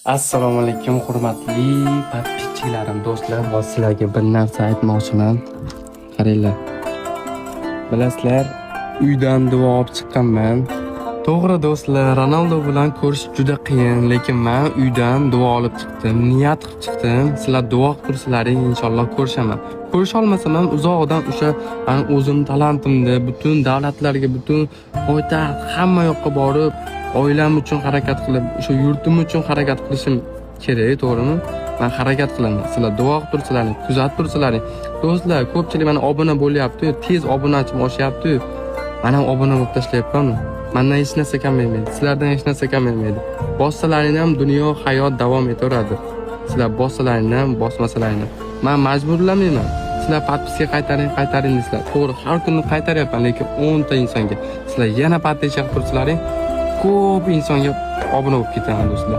Assalomu alaykum, hurmatli подписчик larim, do'stlar. Hozir sizlarga bir narsa aytmoqchiman. Qaranglar. Bilasizlar, uydan duo olib chiqqanman. To'g'ri, do'stlar, Ronaldo bilan ko'rish juda qiyin, lekin men uydan duo olib chiqdim, niyat qilib chiqdim. Sizlar duo qilib tursalaring, inshaalloh ko'rishaman. Ko'risha olmasam ham uzoqdan o'sha mani o'zim talantimni butun davlatlarga, butun poytaxt, hamma yoqqa borib, oilam uchun harakat qilib, o'sha yurtim uchun harakat qilishim kerak, to'g'rimi? Man harakat qilaman. Sizlar duo qilib tursalaring, kuzatib tursalaring. Do'stlar, ko'pchilik mana obuna bo'lyapti, tez obunachim oshyapti. Man ham obuna bo'lib tashlayapman. Mandan hech narsa kamaymaydi, sizlardan hech narsa kamaymaydi. Bossalaring ham dunyo, hayot davom etaveradi. Sizlar bossalaring ham, bosmasalaring ham. Man majburlamayman. Sizlar подписка qaytaring, qaytaring deysizlar. To'g'ri, har kuni qaytaryapman, lekin 10 ta insonga. Sizlar yana подписка qilib tursalaring, ko'p insonga obuna bo'lib ketaman, do'stlar.